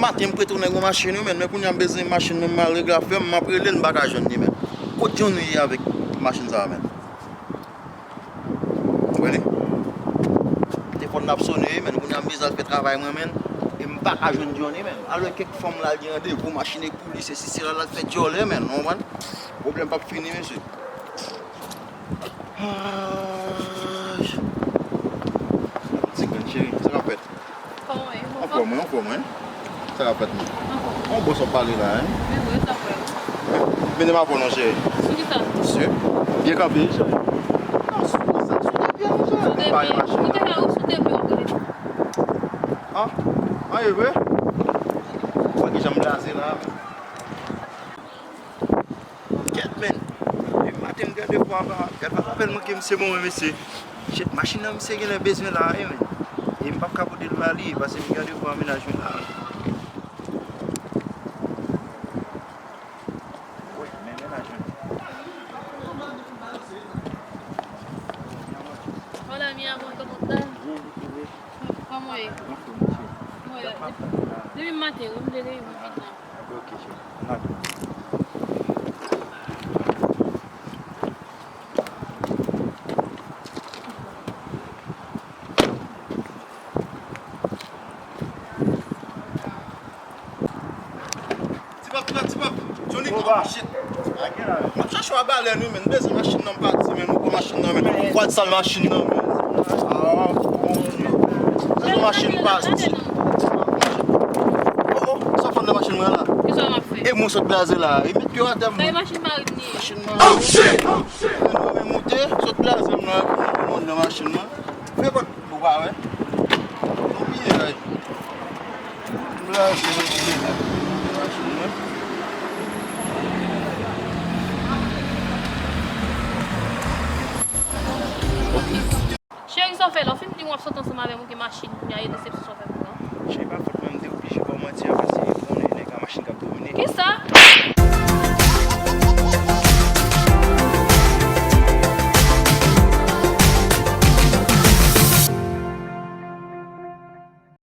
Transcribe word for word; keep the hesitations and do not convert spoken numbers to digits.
Maten, m prete yon nèg yon machin, wi, menn. Men kounye a, m bezwen machin mwen, m al regle afè m, m ap rele l, m pa ka jwenn li, menn. Kot Johnny ye avèk machin sa a, menn? Ou wè li? Telefòn nan ap sone, wi, menn. Kounye a, m bezwen al fè travay mwen, menn. E m pa ka jwenn Johnny, menn. Alò, kèk fanm la, l gen randevou, machin e pou li, se si, se la, l al fè djòlè, menn. Ou konprann? Pwoblèm p ap fini, mesye. Ay. Ti grenn cheri, sa k ap fèt? Kòman w ye? Anfòm, wi, anfòm, wi. Sa k ap fèt, menm? Anfòm. On bòs w ap pale la, wi. Wi, wi, sa fè. Mennen m avè w non, cheri. Sou ki sa? Mesye, byen kanpe, cheri. Non, sou ki sa? Sou de pye, non, cheri. Sou de pye? Ou te ka ou sou de pye, w ap rele. Ah? Ah, e vre? Ou wè ki jan m blaze la? Kèt, menn. Depi maten m gade vwa, gad pa fè l manke misye bon, wi, mesye. Shit, machin nan misye genlè bezwen la, wi, menn. E m p ap ka pote l ba li, paske m gade vwa mennaj mwen la. Wi, men mennaj mwen. Hola, mi amor, ¿cómo estás? Kòman w ye? Mwen, depi maten, wi, m te leve m vin la. Ok, cheri. N a tou. Ti pap, ti pap, ti pap. Johnny, shit. M ap chache w a balèn, wi, menn. M bezwen machin nan, m pati, menn. Ou pran machin nan, menn. Ou al sal machin nan, menn. Ah, Bondye. Bezwen machin pati. Oh, oh, sa w fè nan machin mwen la? Kisa m ap fè? E mwen sot blaze la. E met pye w atè, mwen. Sa e machin mari m ye. Machin mari. Oh, shit! Mwen mwen moute, sot blaze m la. Mwen nan machin mwen. Fè kòt. Ou pa wè? Ou bliye, ay. Blaze, mwen bliye. Machin mwen. Cheri, sa w fè la? Ou fin di m w ap sot ansanm avè m, ou gen machin, kounye a e desepsyon sa w fè pou mwen. Cheri, pa fòt mwen, m te oblije ba w manti a, paske ou konnen nèg a machin k ap domine. Kisa?